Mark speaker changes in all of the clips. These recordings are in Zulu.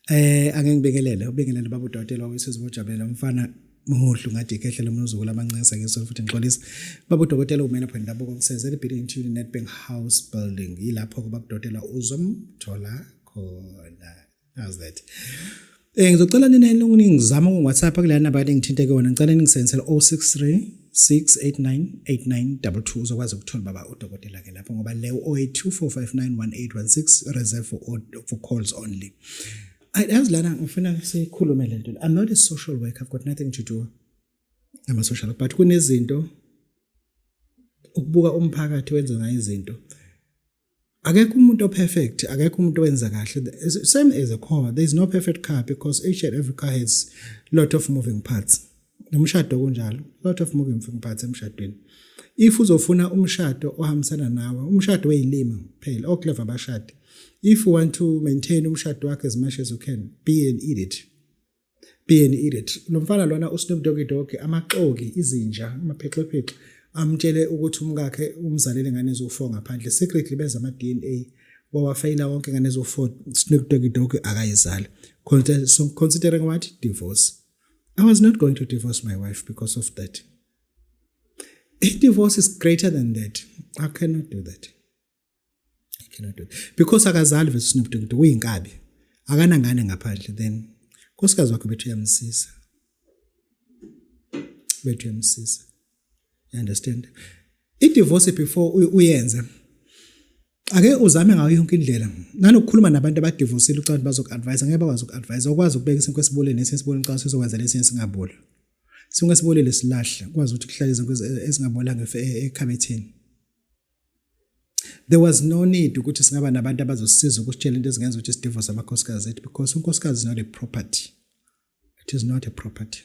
Speaker 1: Ake ngibingelele, ubingelele baba udokotela wesizwe bojabulela umfana muhle ngathi ikhehle lomnuzukulu amancesa ngeso futhi ngixolisa. Baba udokotela umelaphi wendabuko ngisenzela ibhili into Nedbank House Building. Yilapho ke baba udokotela uzomthola khona. How's that? Ngizocela nina ningizama ku WhatsApp kule number kade ngithinte kuyona. Ngicela ningisendisele 063 689 8922 uzokwazi ukuthola baba udokotela ke lapho ngoba le 0824591816 reserve for calls only. Yazi lana ngifuna sikhulume lento. I'm not a social worker. I've got nothing to do nama social but kunezinto ukubuka umphakathi wenza ngayo izinto. Akekho umuntu operfect, akekho umuntu owenza kahle. Same as a car, there is no perfect car because each and every car has lot of moving parts. Nomshado kunjalo, lot of moving parts emshadweni. If uzofuna umshado ohambisana nawe, umshado weyilima kuphela, oclever abashadi. If you want to maintain umshado wakho as much as you can, be an idiot. Be an idiot. Lo mfana lona uSnoop Doggy Dogg amaxoki izinja amaphexephexe amtshele ukuthi umkakhe umzalele ngane eziwu-4 ngaphandle. Secretly benza ama-DNA wawafeyila wonke ngane eziwu-4 Snoop Doggy Dogg akayizali. So considering what? Divorce. I was not going to divorce my wife because of that. A divorce is greater than that. I cannot do that. I cannot do it. Because akazali vese Snoop Dogg kuyinkabi. Akanangane ngaphandle then nkosikazi wakhe bethu uyamsiza. Bethu uyamsiza. You understand? I-divorce before uyenze ake uzame ngayo yonke indlela nanokukhuluma nabantu abadivosile ucabanga bazoku-advise ngeke bakwazi uku-advise ukwazi ukubeka isinkwa esiboleni nesinye esiboleni ucabanga sizokwenza lesinye singaboli isinkwa esibolile silahle ukwazi ukuthi kuhlale izinkwa ezingabolanga ekhabetheni. There was no need ukuthi singaba nabantu abazosisiza ukusitshela into ezingenza ukuthi sidivorce amakhosikazi ethu because unkosikazi is not a property. It is not a property.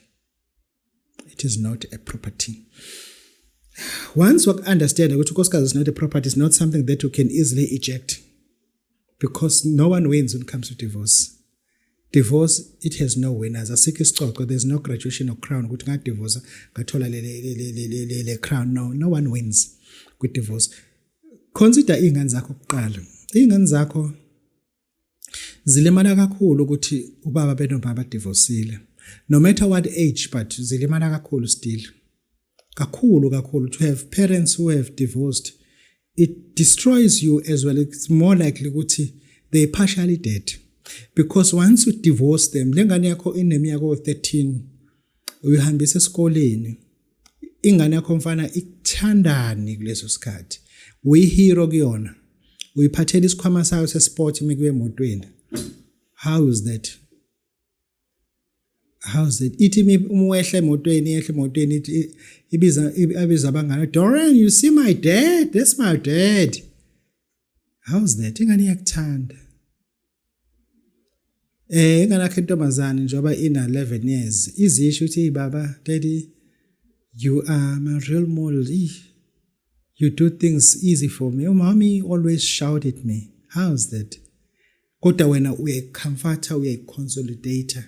Speaker 1: It is not a property. Once we understand ukuthi unkosikazi is not a property, it's not something that you can easily eject because no one wins when it comes to divorce. Divorce, it has no winners. Asikho isicoco, there's no graduation or crown ukuthi ngadivorce ngathola le le le le le le crown. No, no one wins with divorce. Consider izingane zakho kuqala. Izingane zakho zilimala kakhulu ukuthi ubaba benomama divorceile. No matter what age, but zilimala kakhulu still. Kakhulu kakhulu to have parents who have divorced, it destroys you as well. It's more likely ukuthi they partially dead because once you divorce them, lengane yakho ineminyaka o13 uyihambisa esikoleni, ingane yakho mfana ikuthandani kuleso sikhathi, uyihero kuyona, uyiphathela isikhwama sayo sesport imikuwe emotweni. How is that? How's that? Ithi uma wehla emotweni, yehla emotweni, ithi ibiza abiza abangane, "Dorian, you see my dad? That's my dad." How's that? Ingane iyakuthanda. Ingane yakhe intombazane njengoba ina 11 years izisho ukuthi, "Baba, daddy, you are my real model. You do things easy for me. Mommy always shout at me." How's that? Kodwa wena uyayicomforta, uyayiconsolidate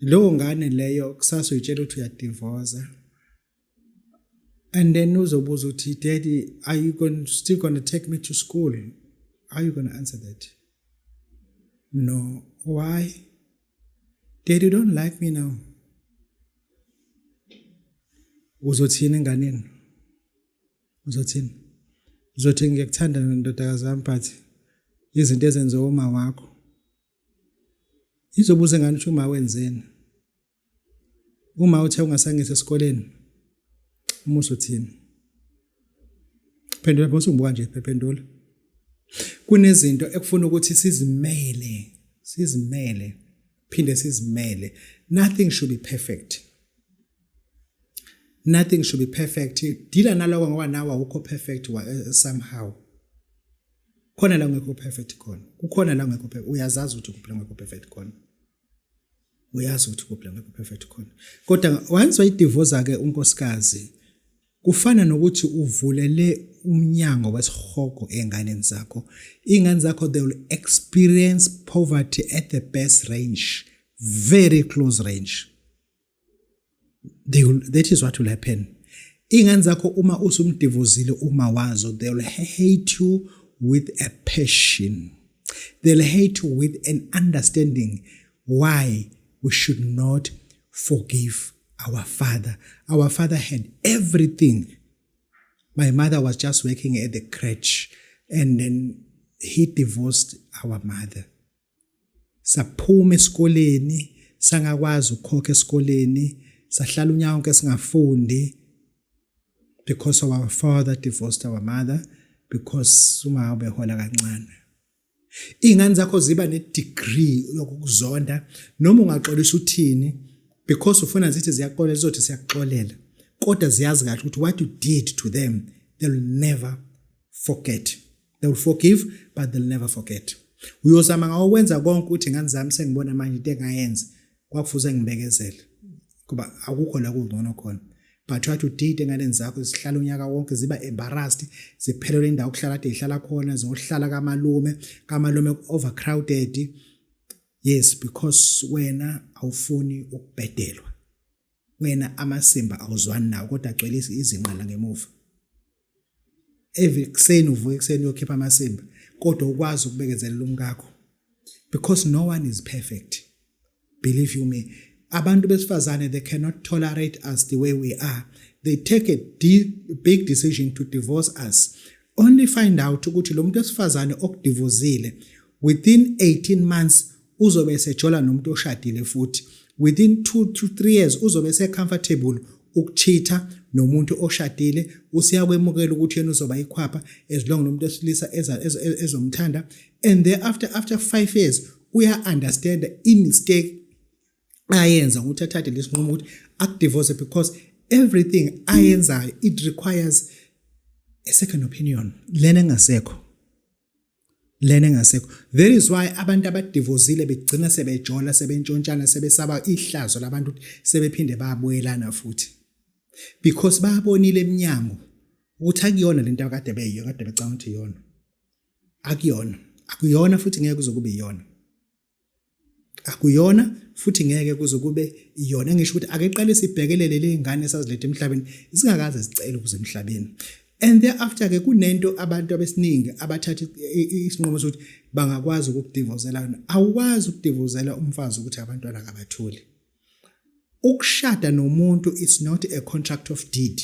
Speaker 1: leyo ngane leyo. Kusasa uyitshela ukuthi uyadivorce and then uzobuza ukuthi, "Daddy, are you still going to take me to school?" How are you going to answer that? "No." "Why, Daddy? You don't like me now?" Uzothini enganeni? Uzothini? Uzothi, "Ngiyakuthanda ndodakazi yami, but izinto ezenziwa uma wakho." Izobuza ngani ukuthi uma wenzeni? Uma uthe ungasangisa esikoleni, uma uzothini? Phendula bese ungibuka nje, phendula. Kunezinto ekufuna ukuthi sizimele, sizimele, phinde sizimele. Nothing should be perfect. Nothing should be perfect. Deala naloko ngoba nawe awukho perfect somehow. Khona la ungekho perfect khona. Kukhona la ungekho perfect. Uyazazi ukuthi kuphi la ungekho perfect khona. Uyazi ukuthi kuphi la ungekho perfect khona. Kodwa once wayidivorce ke unkosikazi, kufana nokuthi uvulele umnyango wesihogo enganeni zakho. Ingane zakho, they will experience poverty at the best range, very close range. They will, that is what will happen. Ingane zakho uma usumdivozile uma wazo, they will hate you with a passion. They'll hate you with an understanding why we should not forgive our father. Our father had everything. My mother was just working at the crèche and then he divorced our mother. Saphuma esikoleni sangakwazi ukukhokha esikoleni sahlala unyaka wonke singafundi because our father divorced our mother because uma behola kancane. Iy'ngane zakho ziba ne-degree yokukuzonda noma ungaxolisa uthini because ufuna zithi ziyakuxolela zizothi siyakuxolela kodwa ziyazi kahle ukuthi what you did to them they'll never forget. They will forgive but they'll never forget. Uyozama ngawokwenza konke ukuthi ngane zami sengibona manje into engayenza kwakufuze ngibekezele kuba akukho la kungcono khona but what you did enganeni zakho zihlala unyaka wonke ziba embarrassed ziphelelwe indawo okuhlala kade ihlala khona zohlala kamalume kamalume overcrowded. Yes, because wena awufuni ukubhedelwa, wena amasimba awuzwani nawo kodwa agcwele izinqa la ngemuva. Every kuseni uvuka ekuseni uyokhipha amasimba kodwa ukwazi ukubekezelela umkakho because no one is perfect. Believe you me, abantu besifazane they cannot tolerate us the way we are. They take a big decision to divorce us only find out ukuthi lo muntu wesifazane okudivozile within 18 months uzobe esejola nomuntu oshadile futhi within 2 to 3 years uzobe ese-comfortable ukuchitha nomuntu oshadile. Usiyakwemukela ukuthi yena uzoba ikhwapha as long nomuntu wesilisa ezomthanda and thereafter after 5 years uya-understand i-mistake ayenza ukuthi athathe lesinqumo ukuthi akudivorce because everything ayenzayo it requires a second opinion lena engasekho, lena engasekho. That is why abantu abadivozile begcina sebejola sebentshontshana sebesaba ihlazo labantu ukuthi sebephinde babuyelana futhi because bayabonile eminyango ukuthi akuyona lento akade beyiyo kade becanga ukuthi iyona. Akuyona, akuyona futhi ngeke kuze kube iyona, akuyona futhi ngeke kuze kube iyona. Ngisho ukuthi ake qale sibhekelele le ngane esazilethe emhlabeni singakaze sicele ukuze emhlabeni. And thereafter ke kunento abantu abesiningi abathatha isinqumo sokuthi bangakwazi ukukudivozela. Awukwazi ukudivozela umfazi ukuthi abantwana akabatholi. Ukushada nomuntu it's not a contract of deed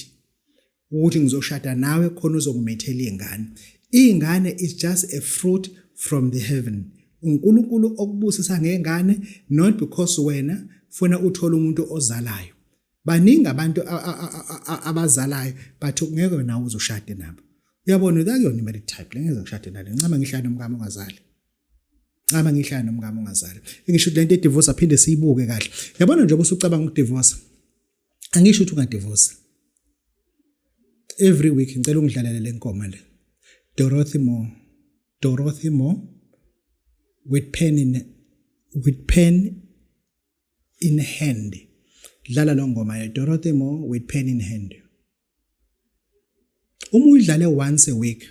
Speaker 1: ukuthi ngizoshada nawe khona uzokumethela ingane. Ingane is just a fruit from the heaven. uNkulunkulu okubusisa ngengane not because wena funa uthole umuntu ozalayo. Baningi abantu abazalayo but ngeke wena uzoshade nabo. Uyabona akuyona i-married type le, ngeke ngishade nale. Ncama ngihlale nomkami ongazali, ncama ngihlale nomkami ongazali. Ngisho lento e-divorce aphinde siyibuke kahle. Yabona njengoba usucabanga ukudivorce, angisho ukuthi ungadivorce. Every week ngicela ungidlalele le ngoma le, Dorothy Moore, Dorothy Moore with pen in hand. Dlala lo ngoma ye Dorothy Moore with pen in hand. Uma uyidlale once a week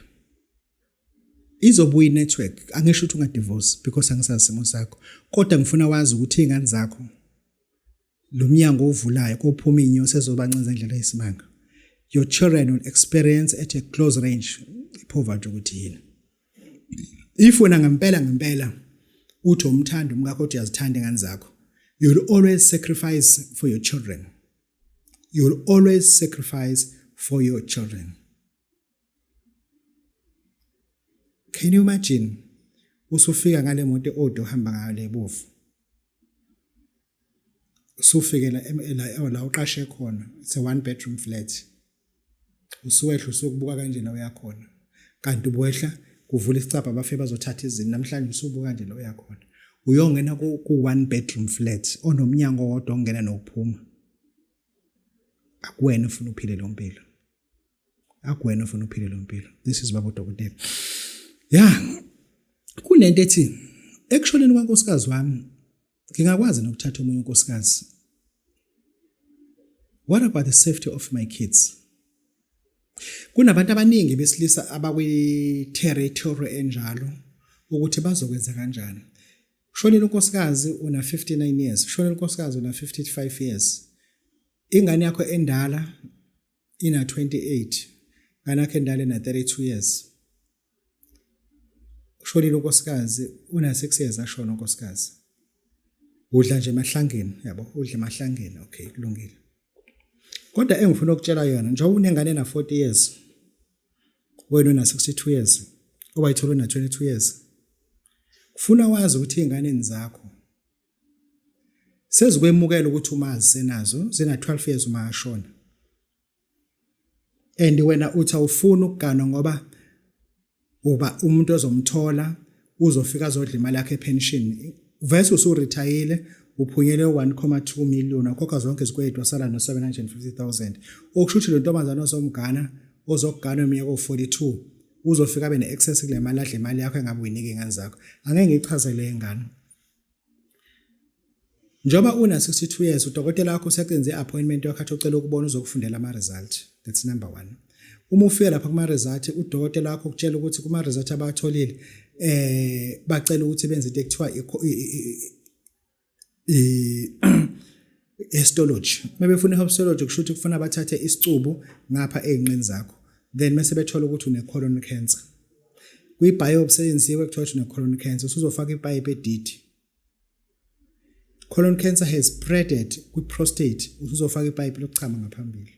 Speaker 1: izobuya i-network. Angisho ukuthi ungadivorce because angisazi isimo sakho kodwa ngifuna wazi ukuthi iy'ngane zakho lo mnyango ovulayo kophuma iy'nyosi ezobancinza indlela eyisimanga. Your children will experience at a close range i-poverty ukuthi yini. If wena ngempela ngempela uthi umthanda umkakho uthi uyazithanda ingane zakho, you will always sacrifice for your children. You will always sacrifice for your children. Can you imagine usufika ngale moto ode uhamba ngayo lebovu usufikela la uqashe khona? It's a one bedroom flat. Usuwehla usukubuka kanje la uyakhona kanti ubuwehla kuvula isicabha bafe bazothatha izinto. Namhlanje usubuka kanje la uyakhona uyongena ku one bedroom flat onomnyango owodwa ongena nokuphuma. Akuwena ufuna uphile lo mpilo, akuwena ufuna uphile lo mpilo. This is baba udokotela. Ya, kunento ethi ekushoneni kwankosikazi wami ngingakwazi nokuthatha omunye unkosikazi. What about the safety of my kids? Kunabantu abaningi besilisa abakwi-territory enjalo ukuthi bazokwenza kanjani. Shonile unkosikazi una 59 years, shonile unkosikazi una 55 years, ingane yakho endala ina 28, ingane yakho endala ina 32 years. Ushonile unkosikazi, una 6 years ashona unkosikazi. Udla nje emahlangeni, yabo, udla emahlangeni. Okay, kulungile. Kodwa engifuna ukutshela yona, njengoba unengane na 40 years, wena una 62 years, owayithola una 22 years. Kufuna wazi ukuthi izingane zakho sezikwemukela ukuthi umazi senazo zina 12 years uma ashona. And wena uthi awufuni ukuganwa ngoba uba umuntu ozomthola uzofika azodla imali yakhe epension vese usurithayile uphunyele 1.2 million wakhokha zonke izikweletu wasala no-750,000 okusho ukuthi lo ntombazane ozomgana ozokugana eminyaka o-42 uzofika abe ne-access kule mali adle imali yakho engabe uyinike iy'ngane zakho. Angeke ngiyichazele ingane. Njengoba una 62 years udokotela wakho usekwenze i-appointment yakho athi ucela ukubona uzokufundela ama-result. That's number one. Uma ufika lapha kuma-result udokotela wakho ukutshela ukuthi kuma-result abatholile eh bacela ukuthi benze into ekuthiwa i-histology. Uma befuna i-histology kusho ukuthi kufuna bathathe isicubu ngapha ey'nqeni zakho. Then mase bethola ukuthi une-colon cancer. Kwi-biopsy eyenziwe kuthiwa ukuthi une-colon cancer usuzofaka ipayipi edidi. Colon cancer has spreaded kwi-prostate, usuzofaka ipayipi lokuchama ngaphambili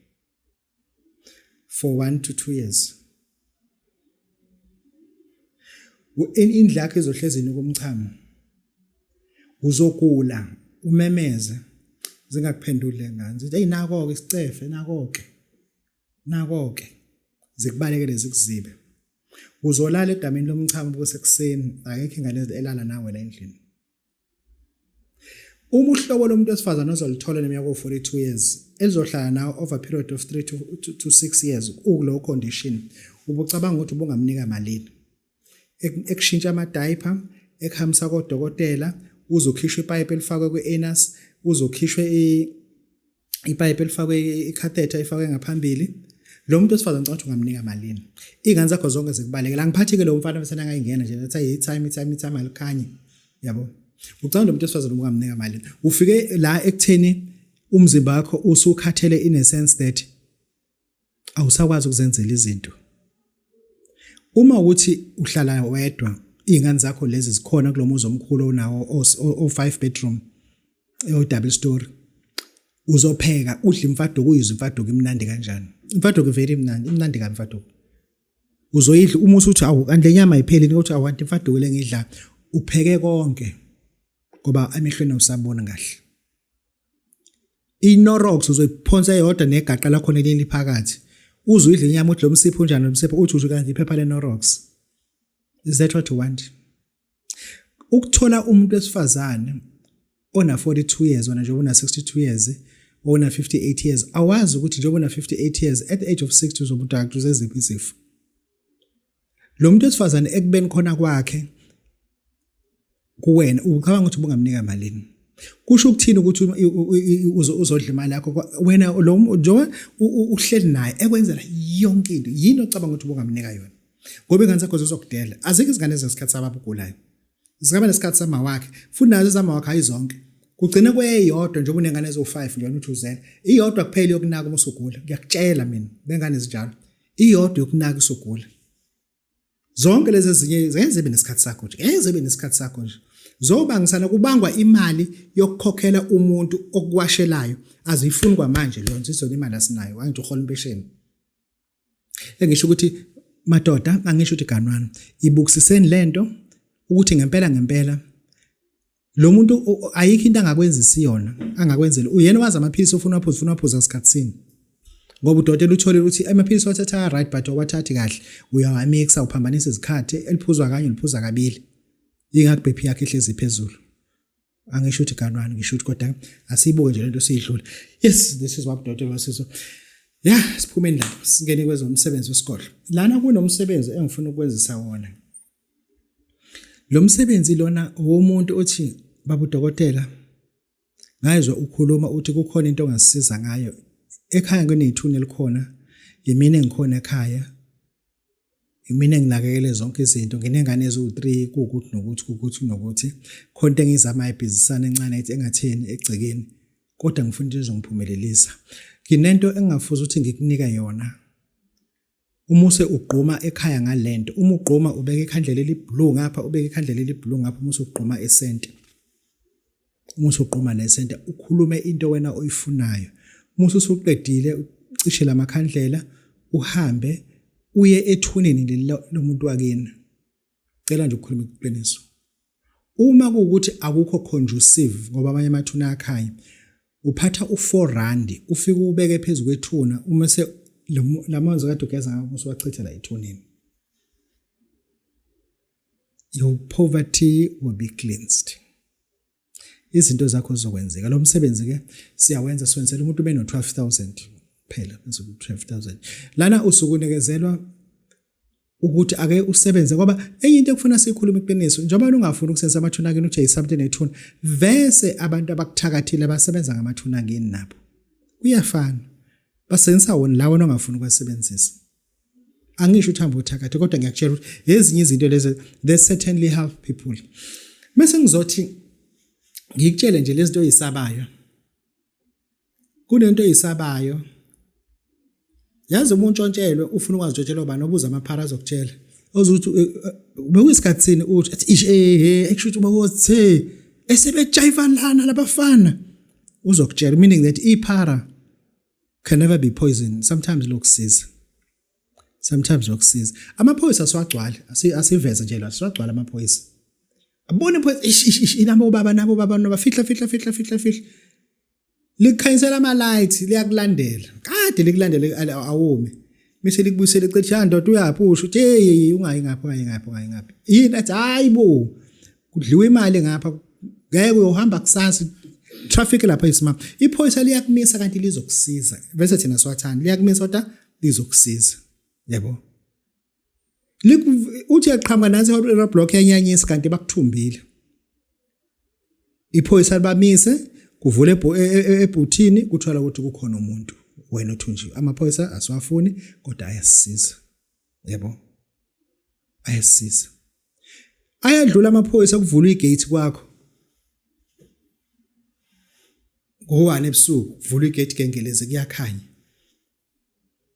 Speaker 1: for 1 to 2 years. Indlu yakho izohlezi inuka umchamo, uzogula umemeze zingakuphenduli le ngane, zithi eyi nako-ke isicefe, nako-ke, nako-ke, zikubalekele zikuzibe. Uzolala edamini lomchamo kusekuseni, akekho ingane elala nawe la endlini. Uma uhlobo lomuntu wesifazane ozolithola neminyaka o-42 years elizohlala nawe over a period of 3 to 6 years ukulowo condition, ubucabanga ukuthi ubungamnika malini? Ekushintsha ama-diaper, ekuhambisa kodokotela, uzokhishwa ipayipi elifakwe kwi-anus, uzokhishwe ipayipi elifakwe i-catheter ifakwe ngaphambili. Lo muntu wesifazane ngicabanga ukuthi ungamnika malini? Iy'ngane zakho zonke zikubalekela. Angiphathi-ke lo mfana bese angayingena nje letha i-time i-time i-time alikhanye, yabo. Ucabanga lo muntu wesifazane ungamnika malini? Ufike la ekutheni umzimba wakho usukhathele in a sense that awusakwazi ukuzenzela izinto. Uma ukuthi uhlala wedwa, iy'ngane zakho lezi zikhona kulo muzi omkhulu onawo o-5 bedroom o-double story, uzopheka udle imfaduko, uyizwe imfaduko imnandi kanjani. Imfaduko very imnandi, imnandi kabi imfaduko. Uzoyidla uma usuthi awu kanti le nyama ayipheli, uthi awu kanti imfaduko le ngiyidla, upheke konke ngoba emehlweni awusaboni kahle. I-Norox uzoyiphonsa eyodwa negaqa lakhona elili phakathi. Uze uyidle inyama uthi lo msipha unjani lo msipha, uthi usho kanti iphepha le-Norox. Is that what you want? Ukuthola umuntu wesifazane ona 42 years wena njengoba una 62 years ona 58 years, awazi ukuthi njengoba una 58 years at the age of 60 uzobe udiagnose eziphi izifo. Lo muntu wesifazane ekubeni khona kwakhe kuwena ucabanga ukuthi ubungamnika malini? Kusho ukuthini ukuthi uzodla imali yakho wena lo njengoba uhleli naye ekwenzela yonke into? Yini ocabanga ukuthi ubungamnika yona? Ngoba ingane zakho zizokudela. Azikho izingane zesikhathi sababa ogulayo, zingaba nesikhathi sama wakhe, futhi nazo ezama wakhe ayizonke, kugcine kweyodwa. Njengoba unengane eziwu-5 nje uthi uzele iyodwa kuphela yokunaka uma usugula. Ngiyakutshela mina lengane zinjalo, iyodwa yokunaka usugula. Zonke lezi ezinye ngeke zibe nesikhathi sakho nje, ngeke zibe nesikhathi sakho nje. Zobangisana kubangwa imali yokukhokhela umuntu okuwashelayo, aziyifuni kwamanje leyo nto, izona imali asinayo, angithi uhola impesheni. Engisho ukuthi madoda, angisho ukuthi ganwana, ibukisiseni lento ukuthi ngempela ngempela lo muntu ayikho into angakwenzisi yona, angakwenzela uyena wazi amaphilisi ufuna waphuza, ufuna waphuza sikhathini, ngoba udokotela utholile ukuthi amaphilisi wathatha right but awathathi kahle, uyawamixa, uphambanisa izikhathi, eliphuzwa kanye uliphuza kabili, ingakho BP yakhe ihlezi phezulu. Angisho ukuthi ganwani, ngisho ukuthi kodwa asiyibuke nje lento siyidlule. Yes, this is what udokotela wasizo. Ya, siphumeni lapho singene kwezomsebenzi wesigodlo. Lana kunomsebenzi engifuna ukwenzisa wona. Lo msebenzi lona womuntu othi baba udokotela, ngayizwa ukhuluma uthi kukhona into ongasisiza ngayo ekhaya, kunethuna elikhona, yimina engikhona ekhaya, imina enginakekele zonke izinto, nginengane eziwu-3, kuwukuthi nokuthi, kuwukuthi nokuthi, khona into engiyizamayo, ibhizisana encane ethi engatheni egcekeni, kodwa ngifuna into ezongiphumelelisa. Nginento engingafuza ukuthi ngikunika yona. Umuse ugquma ekhaya ngalento. Uma ugquma ubeka ikhandlela eliblue ngapha, ubeka ikhandlela eliblue ngapha, umuse ugquma esente. Uma usuqoma le center ukhulume into wena oyifunayo. Uma usuqedile ucishe lamakhandlela uhambe uye ethuneni leli lomuntu wakini. Cela nje ukukhuluma iqiniso. Uma kuwukuthi akukho conducive ngoba amanye amathuna ayakhanya, uphatha u-4 rand ufike ubeke phezu kwethuna uma se lamanzi kade ugeza ngawo usuwachitha la ethuneni. Your poverty will be cleansed. Izinto zakho zizokwenzeka. Lo msebenzi ke siyawenza, siwenzela umuntu beno 12000 phela, benza 12000. Lana usukunikezelwa ukuthi ake usebenze ngoba enye into ekufuna sikhulume iqiniso, njengoba ungafuni ukusebenzisa amathuna akini uthi something nethuna, vese abantu abakuthakathile basebenza ngamathuna akini nabo. Kuyafana. Basebenzisa wona lawo ongafuni ukuwasebenzisa. Angisho ukuthi hamba uthakathe, kodwa ngiyakutshela ukuthi ezinye izinto lezi they certainly help people. Bese ngizothi ngikutshele nje lezi zinto oyisabayo. Kunento oyisabayo. Yazi uma untshontshelwe ufuna ukwazi utshontshelwa ubani, obuza amaphara azokutshela. Ozuthi bekuyisikhathi sini uthi athi ish eh ekusho ukuthi ubawothe esebejayiva lana labafana. Uzokutshela, meaning that iphara can never be poison. Sometimes lokusiza, sometimes lokusiza. Amaphoyisa asiwagcwali, asiveze nje la, siwagcwala amaphoyisa. Abone iphoyisa, ish ish ish, inabo baba, nabo baba, nabo fihla fihla fihla fihla fihla, likhanyisela ama lights, liyakulandela kade likulandela, awume mise likubuyisele cishe ya ndoda, uyaphi? Usho uthi hey, ungayi ngapha, ungayi ngapha, ungayi ngapha. Yini? Athi hayi bo, kudliwa imali ngapha, ngeke uyohamba kusasa, traffic lapha isimama. Iphoyisa liyakumisa kanti lizokusiza, bese thina siwathanda, liyakumisa kodwa lizokusiza, yabo. Uthi yaqhamuka nansi roadblock yanyanyisa kanti bakuthumbile. Iphoyisa libamise, kuvule ebhuthini, kuthola ukuthi kukhona umuntu wena othunjiwe. Amaphoyisa asiwafuni kodwa ayasisiza, yabo, ayasisiza. Ayadlula amaphoyisa, kuvulwa igate kwakho ngo-1 ebusuku, kuvulwa igate gengeleze, kuyakhanya,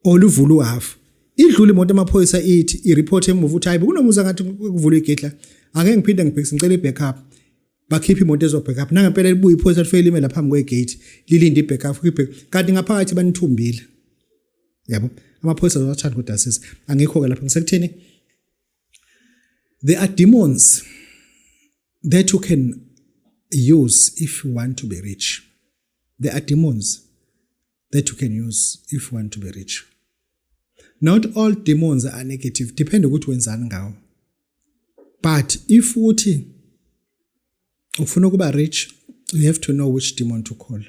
Speaker 1: oluvula uhafu, idlula imoto amaphoyisa, ithi ireport emuva ukuthi hayi, kunomuzi ngathi kuvulwa igate la, ake ngiphinde ngibhekise, ngicela i-backup. Bakhipha imoto ezo-backup, nangempela libuye iphoyisa, lifike lime lapha phambi kwegate, lilinde i-backup, kanti ngaphakathi banithumbile, yabo. Amaphoyisa azowathanda kodwa sisi angikho-ke lapho. Ngisekutheni, there are demons that you can use if you want to be rich. There are demons that you can use if you want to be rich. Not all demons are negative, depend ukuthi wenzani ngawo. But if uthi ufuna ukuba rich, you have to know which demon to call.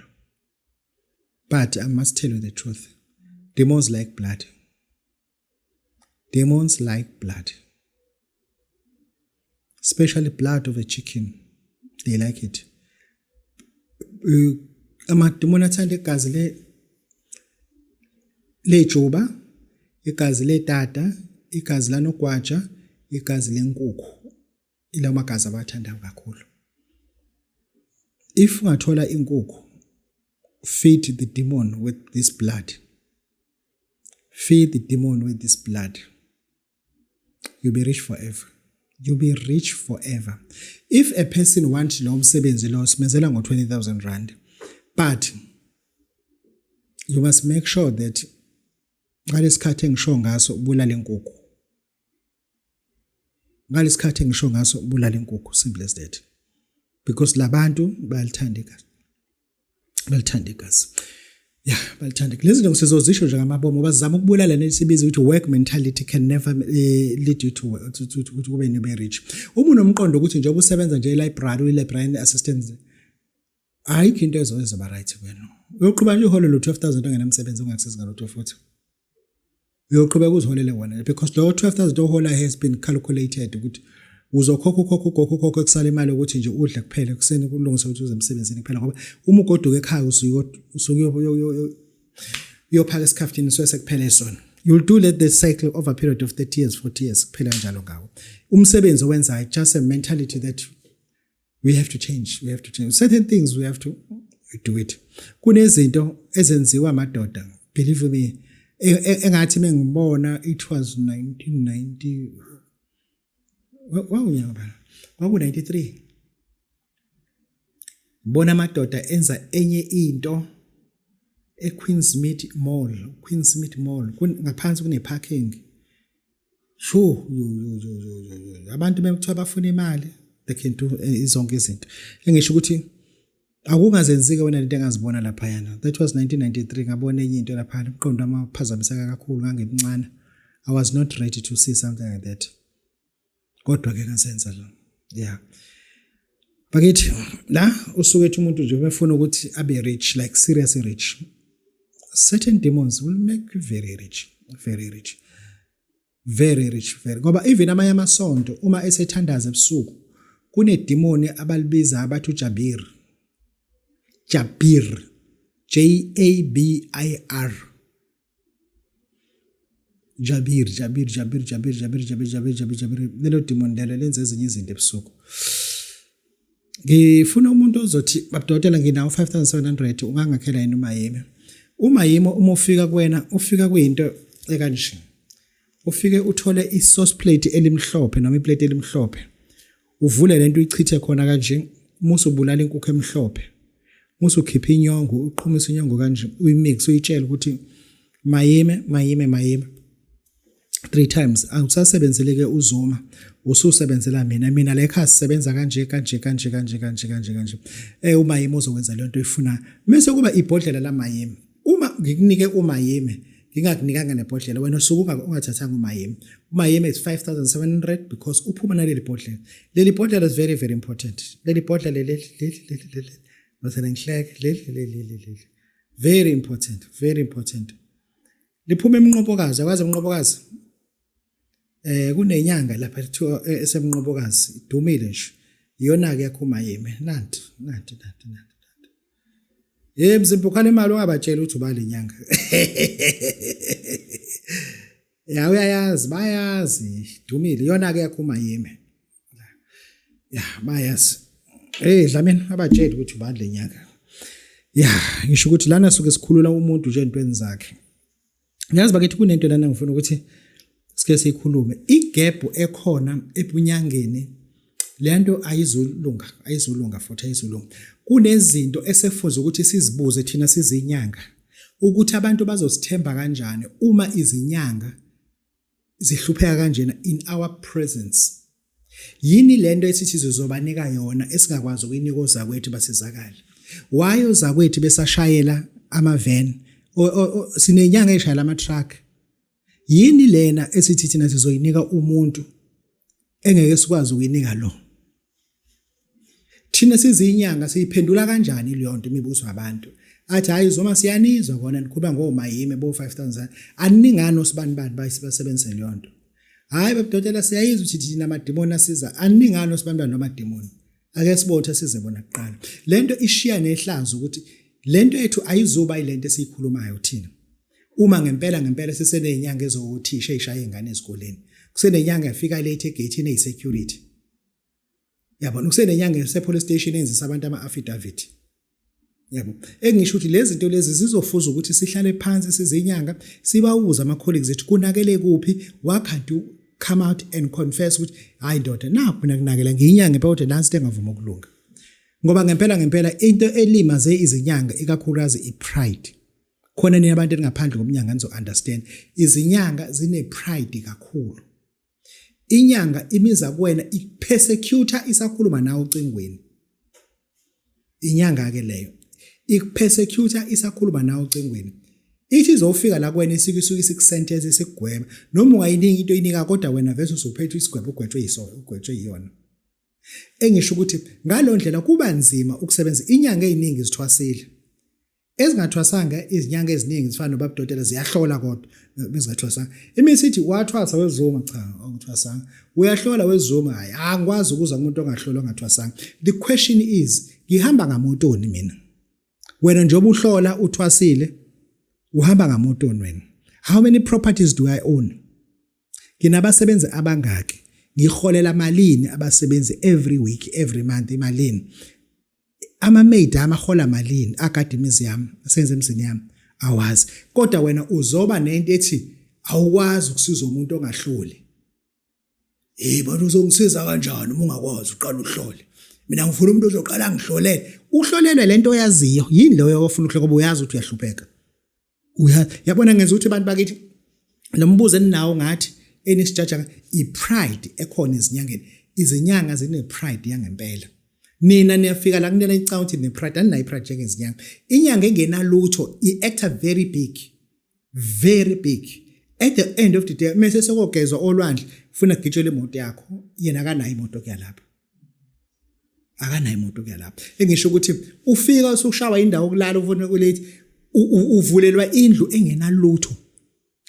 Speaker 1: But I must tell you the truth, demons like blood. Demons like blood, especially blood of a chicken. They like it. Amadimoni athanda igazi le lejuba, igazi ledada, igazi lanogwaja, igazi lenkukhu, ilawo magazi abathandayo kakhulu. If ungathola inkukhu, feed the demon with this blood. Feed the demon with this blood, you'll be rich forever. You'll be rich forever. If a person wants lo msebenzi lo, simenzela ngo-20,000 rand, but you must make sure that ngalesikhathi engisho ngaso ubulala inkukhu, ngalesikhathi engisho ngaso ubulala inkukhu, simple as that, because labantu bayalithanda igazi, balithanda igazi, ya, balithanda. Lezi zinto sizozisho nje ngamabomu ngoba sizama ukubulala nesibiza ukuthi work mentality can never lead you to ukuthi kube nibe rich. Uma unomqondo ukuthi njengoba usebenza nje e-library, uyi-librarian assistant, ayikho into ezoba right kuwena. Uyoqhuba nje uholo lo 12000 ongenamsebenzi, ongakusizi ngalutho, futhi uyoqhubeka uziholele wona, because lo 12000 ohola has been calculated ukuthi uzokhokha, ukhokha, ukhokha, ukhokha, kusala imali ukuthi nje udle kuphela ekuseni, kulungise ukuthi uze emsebenzini kuphela, ngoba uma ugoduka ekhaya usuke uyophaka esikhafutini, so sekuphele sona. You'll do let the cycle over a period of 30 years, 40 years, kuphela kanjalo ngawo umsebenzi owenzayo. Just a mentality that we have to change. We have to change certain things, we have to do it. Kunezinto ezenziwa amadoda, believe me. Engathi mengibona, it was 1990, wawunyaka bani, kwaku 93, bona amadoda enza enye into eQueensmead Mall, Queensmead Mall, ngaphansi kune parking. Sure, yo yo yo yo yo, abantu bekuthiwa bafuna imali, they can do zonke izinto. Engisho ukuthi akungazenzike wena lento engazibona laphayana. That was 1993, ngabona enye into laphana, umqondo wami waphazamiseka kakhulu, ngangimncane. I was not ready to see something like that. Kodwa ke ngasenza lo. Yeah. Bakithi la usuke ethi umuntu nje befuna ukuthi abe rich, like seriously rich. Certain demons will make you very rich, very rich. Very rich, very. Ngoba even amanye amasonto uma esethandaza ebusuku kunedimoni abalibiza abathi uJabir. Jabir. J A B I R. Jabir, Jabir, Jabir, Jabir, Jabir, Jabir, Jabir, Jabir, Jabir. Lelo demon lelo lenza ezinye izinto ebusuku. Ngifuna umuntu ozothi, "Babudokotela, nginawo 5700, ungangakhela yini umayime?" Umayime uma ufika kuwena, ufika kuyinto ekanje. Ufike uthole i-sauce plate elimhlophe noma iplate elimhlophe. Uvule lento, uyichithe khona kanje, musu ubulala inkukhu emhlophe. Musu ukhipha inyongo, uqhumisa inyongo kanje, uyimix, uyitshele ukuthi mayime, mayime, mayime. Three times. Awusasebenzele ke uZuma, ususebenzela mina. Mina la ekhaya sisebenza kanje kanje kanje kanje kanje kanje kanje. Umayime uzokwenza lento oyifuna. Mase kuba ibhodlela lamayime. Uma ngikunike umayime, ngingakunikanga nebhodlela, wena usuke ungathathanga umayime. Umayime is 5700 because uphuma naleli bhodlela. Leli bhodlela is very very important. Leli bhodlela leli leli leli leli. Bese ngihleke, leli leli leli leli. Very important, very important. Liphuma emnqobokazi, akwazi emnqobokazi. Kunenyanga lapha kuthiwa esemnqobokazi, idumile nje. Iyona ke yakho umayime. Nanti, nanti, nanti, nanti. Hey mzimba, ukhala imali, ungabatshela ukuthi ubani lenyanga. Ya, uyayazi, bayazi, dumile. Iyona ke yakho umayime. Ya, bayazi. Eh Dlamini, abatsheli ukuthi ubani lenyanga. Ya, ngisho ukuthi lana suke sikhulula umuntu nje entweni zakhe. Yazi bakithi, kunento lana ngifuna ukuthi sike siyikhulume. Igap ekhona ebunyangeni, lento ayizulunga, ayizulunga futhi ayizulunga. Kunezinto esefuza ukuthi sizibuze thina sizinyanga ukuthi abantu bazosithemba kanjani uma izinyanga zihlupheka kanjena in our presence. Yini lento esithi sizobanika yona esingakwazi ukuyinika ozakwethu basizakale? Why ozakwethu besashayela ama-van, sinenyanga eshayela ama-truck? Yini lena esithi thina sizoyinika umuntu engeke sikwazi ukuyinika lo? Thina sizinyanga siyiphendula kanjani leyo nto, imibuzo yabantu athi, "Hayi zoma, siyanizwa kona nikhuluma ngomayime bo 5000, aniningani osibani bani basebenzise leyo nto? Hayi babudokotela, siyayizwa ukuthi thina amadimoni asiza, aniningani osibani bani namadimoni, ake sibothe size bona kuqala." Lento ishiya nehlazo ukuthi lento yethu ayizuba ilento esiyikhulumayo thina uma ngempela ngempela sisenezinyanga ezowuthisha eyishaya izingane ezikoleni, kusenenyanga efika late egate eyi-security, yabona, kusenenyanga ese-police station enzisa abantu ama-affidavit, yabo. Engisho ukuthi lezi zinto lezi zizofuza ukuthi sihlale phansi sizinyanga, sibawuze ama-colleagues ethu, kunakele kuphi? Why can't you come out and confess ukuthi, "Hayi ndoda, nakhu mina kunakela, ngiyinyanga impela, kodwa nansi into engavuma ukulunga"? Ngoba ngempela ngempela into elimaze izinyanga ikakhulukazi i-pride. Khona nina abantu elingaphandle komnyanga nizo-understand, izinyanga zine-pride kakhulu. Inyanga imiza kuwena ikupersecutor isakhuluma nawe ocingweni. Inyanga ke leyo ikupersecutor isakhuluma nawe ocingweni, ithi izofika la kuwena isike isuke isikusentence, isikugweba, noma ungayinika into oyinika, kodwa wena vese usuphethe isigwebo, ugwetshwe yiso, ugwetshwe yiyona. Engisho ukuthi ngalo ndlela kuba nzima ukusebenza. Inyanga eziningi zithwasile, ezingathwasanga izinyanga eziningi zifana nobabudokotela ziyahlola, kodwa bezingathwasanga. Imisi ithi, "Wathwasa wezuma?" "Cha, angithwasanga." "Uyahlola wezuma?" "Hayi, angikwazi ukuza kumuntu ongahlolwa, ongathwasanga." The question is, ngihamba ngamotoni mina? Wena njengoba uhlola uthwasile, uhamba ngamotoni wena? How many properties do I own? Nginabasebenzi abangaki? Ngiholela malini abasebenzi every week, every month, imalini? Ama-maid amahola malini agada imizi yami, asenze emzini yami? Awazi. Kodwa wena uzoba nento ethi awukwazi ukusiza umuntu ongahloli. Hey bani, uzongisiza kanjani uma ungakwazi uqala uhlole? Mina ngifuna umuntu ozoqala angihlolele. Uhlolelwe lento oyaziyo. Yini leyo ofuna ukuhlola ngoba uyazi ukuthi uyahlupheka? Uya yabona ngenza ukuthi abantu bakithi lo mbuzo eninawo ngathi enisijaja i-pride ekhona ezinyangeni. Izinyanga zine pride yangempela. Nina niyafika la kunena icanga ukuthi ne pride, aninayo i-pride njengezinyanga. Inyanga engenalutho i-acta very big. Very big. At the end of the day mase sekogezwa olwandle ufuna kugitshelwe imoto yakho, yena akanayo imoto kuya lapha. Akanayo imoto kuya lapha. Engisho ukuthi ufika usushawa indawo okulala ufuna ulethi uvulelwa indlu engenalutho.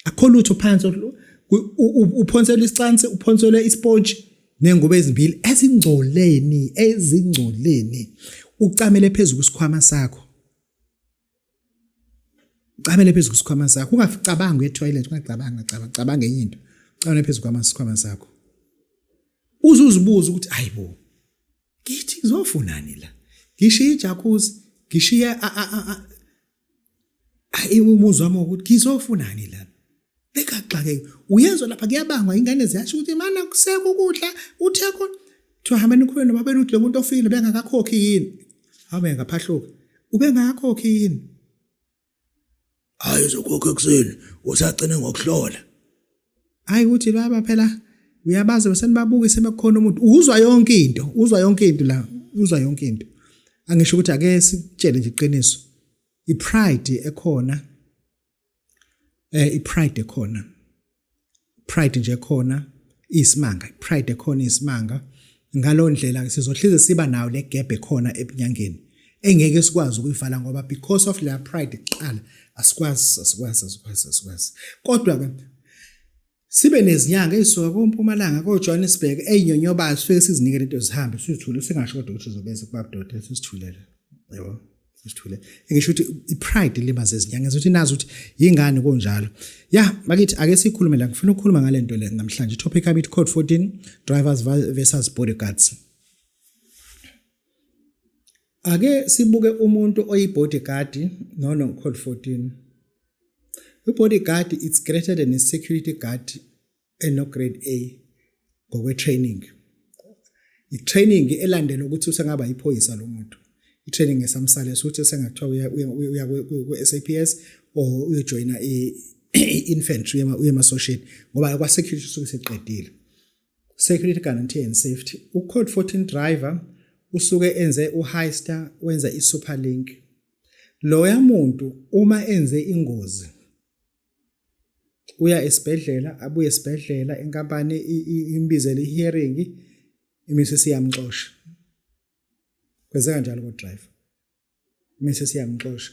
Speaker 1: Akho lutho phansi, uphonselwe isicansi, uphonselwe isponge nengubo ezimbili ezingcoleni ezingcoleni. Ucamele phezulu kwisikhwama sakho. Ucamele phezulu kwisikhwama sakho. Ungacabangi uye toilet, ungacabanga cabanga cabanga enye into. Ucamele phezulu kwamasikhwama sakho. Uze uzibuze ukuthi ayibo ngithi ngizofunani la. Ngishiye ijacuzzi, ngishiye umuzi wami ukuthi ngizofunani la. Bekaxakeke. Uyezwa lapha kuyabangwa, ingane ziyasho ukuthi mana kusekho ukudla uthe khona. Kuthiwa hambeni nikhulume nobabeni ukuthi lo muntu ofile bengakakhokhi yini. Habe ngaphahluka. Ubengakakhokhi yini? Hayi uzokhokha ekuseni usagcine ngokuhlola. Hayi ukuthi baba phela uyabazi besenibabukise semakhona umuntu uzwa yonke into, uzwa yonke into la, uzwa yonke into. Angisho ukuthi ake sikutshele nje iqiniso. I-pride ekhona, i-pride ekhona, pride nje ekhona isimanga, pride ekhona isimanga. Ngalo ndlela sizohlize siba nayo le gap ekhona ebunyangeni engeke sikwazi ukuyivala ngoba because of la pride kuqala asikwazi asikwazi asikwazi asikwazi. Kodwa ke sibe nezinyanga ezisuka koMpumalanga, koJohannesburg, ezinyonyobayo, sifike sizinike lento zihambe sizithule, singasho kodwa ukuthi uzobese kubaba dokotela, sisithulele yabo, sisithule. Ngisho ukuthi i-pride ilimaze izinyanga ukuthi nazi ukuthi yingani kunjalo. Ya bakithi, ake sikhulume la, ngifuna ukukhuluma ngale nto le namhlanje. Topic yami ithi code 14 drivers versus bodyguards. Ake sibuke umuntu oyi-bodyguard no code 14. I-bodyguard, it's greater than a security guard eno grade A ngokwe training. I-training elandela ukuthi usengaba iphoyisa lo muntu. I-training esamsale ukuthi sengathiwa uya ku-SAPS or uyojoyina i-infantry, uye emasosheni, ngoba kwa security usuke seqedile. Security guarantee and safety. U-code 14 driver usuke enze u-heister, wenza i-superlink. Loya muntu uma enze ingozi uya esibhedlela, abuye esibhedlela, inkampani imbizele i-hearing, imise siyamxosha. Kwenzeka njalo ko driver, mise siyamxosha,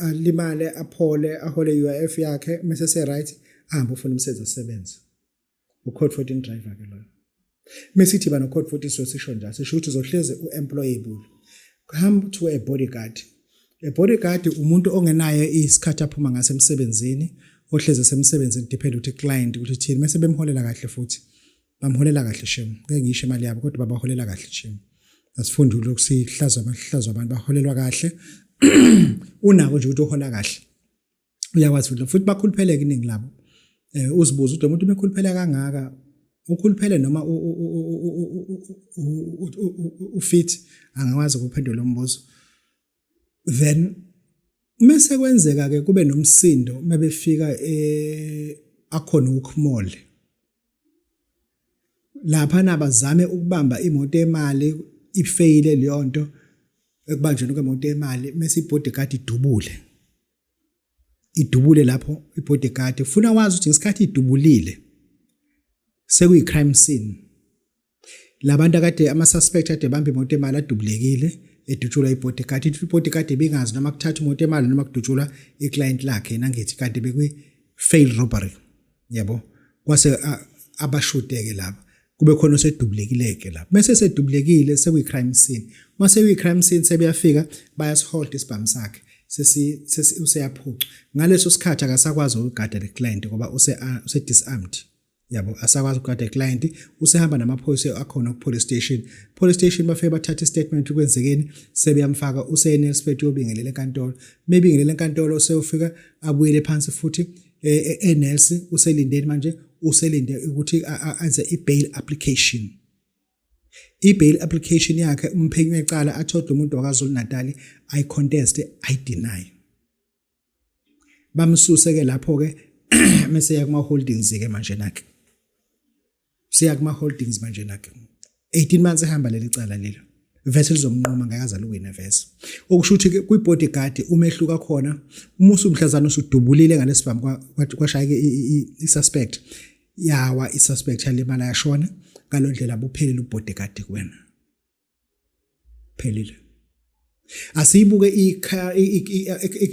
Speaker 1: alimale, aphole, ahole UIF yakhe, mase se right, ahambe ufuna umsebenzi, asebenze. U-code 14 driver ke loyo. Mesithi ba no code 14 so sisho njalo, sisho ukuthi uzohleze u-employable. Come to a bodyguard. A bodyguard umuntu ongenayo isikhathi aphuma ngaso emsebenzini, ohleze esemsebenzini, depend ukuthi client ukuthi thini, mase bemholela kahle futhi bamholela kahle shem. Ngeke ngisho imali yabo kodwa babaholela kahle shem. Asifundi lokhu sihlaza amahlazo abantu, baholelwa kahle. Unako nje ukuthi uhola kahle, uyakwazi futhi futhi bakhulupheleke iningi labo. Uzibuza ukuthi lo muntu umekhuluphela kangaka, ukhuluphele noma ufit? Angakwazi ukuphendula umbuzo. Then mase kwenzeka ke kube nomsindo mabefika eh akhona ukhmall lapha, nabazame ukubamba imoto emali, ifeyile leyo nto ekubanjweni kwemoto emali, mase ibodyguard idubule, idubule lapho ibodyguard. Ufuna wazi ukuthi ngesikhathi idubulile sekuyi crime scene, labantu akade ama suspect ade bamba imoto emali adubulekile, edutshulwa ibodyguard. Ibodyguard ibingazi noma kuthatha imoto emali noma kudutshulwa iclient lakhe. Nangithi kade bekwi fail robbery yabo, kwase abashuteke lapha, kube khona osedubulekile-ke lapho. Mese sedubulekile sekuyi crime scene. Mase kuyi crime scene sebeyafika bayasihold isibhamu sakhe, sesi useyaphuca. Ngaleso sikhathi akasakwazi ukugada le client ngoba use disarmed. Yabo, asakwazi ukugada iclient, usehamba namaphoyisa akhona ku police station. Police station bafike bathatha istatement, kwenzekeni, sebeyamfaka, useNelspruit, uyobingelela enkantolo. Mebingelela enkantolo, seyofika abuyele phansi futhi eNels. Uselindeni manje? Uselinde ukuthi enze i-bail application. I-bail application yakhe, umphenyi wecala athole umuntu wakwaZulu Natal, ayicontest, ayideny, bamsuse ke lapho ke. Mase ya kuma holdings ke manje nakhe, siya kuma holdings manje nakhe. 18 months ehamba leli cala lelo, vese lizomnquma ngakaza luwina vese. Okusho ukuthi kwi-bodyguard umehluka khona, uma usumhlazana usudubulile ngalesibhamu, kwashayeka i-suspect, yawa i-suspect, yalimala, yashona, ngaloo ndlela buphelile ubodyguard kuwena, phelile. Asiyibuke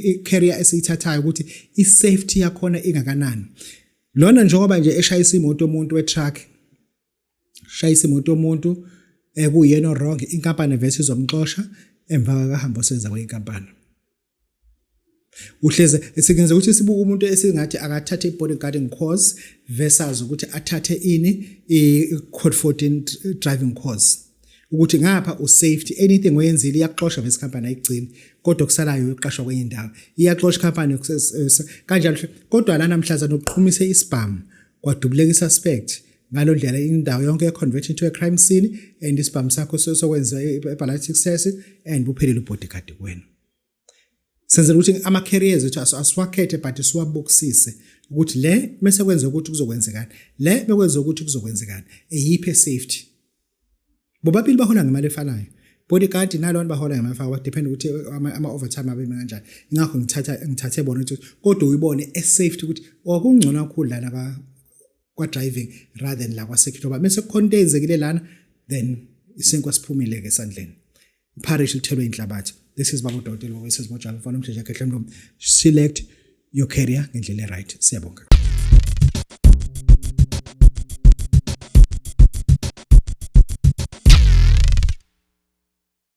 Speaker 1: i-career esiyithathayo ukuthi i-safety yakhona ingakanani. Lona njengoba nje eshayisa imoto, umuntu we-truck shayisa imoto yomuntu, ekuyena wrong, inkampani vese izomxosha emva kwahamba osenza kweinkampani. Uhleze singenza ukuthi sibuke umuntu esingathi akathathe i-bodyguarding course versus ukuthi athathe ini, i-code 14 driving course, ukuthi ngapha usafety, anything oyenzile iyakuxosha vese company, ayigcini, kodwa kusalayo uyoqashwa kwenye indawo. Iyaxosha company kanjalo, kodwa lana mhlazana uqhumise isibhamu, kwadubuleka i-suspect, ngalo ndlela indawo yonke convert into a crime scene and isibhamu sakho sokwenza i-ballistic test and buphelile ubodyguard kuwena. Senzela ukuthi ama-careers ethu asiwakhethe but siwabukisise ukuthi le mase kwenza ukuthi kuzokwenzekani, le bekwenza ukuthi kuzokwenzekani, eyiphi safety. Bobabili bahola ngemali efanayo, bodyguard nalona bahola ngemali efanayo, depend ukuthi ama-overtime abe kanjani. Ingakho ngithathe bona ukuthi kodwa uyibone e-safety ukuthi okungcono kakhulu lana kwa driving rather than la kwa security, ngoba mase kukhona into eyenzekile lana, then isinkwa siphumile ke esandleni, iparish lithelwe inhlabathi. This is Baba Udokotela Wesizimojalo, mfana umjeje yakhe. Select your career ngendlela e-right. Siyabonga.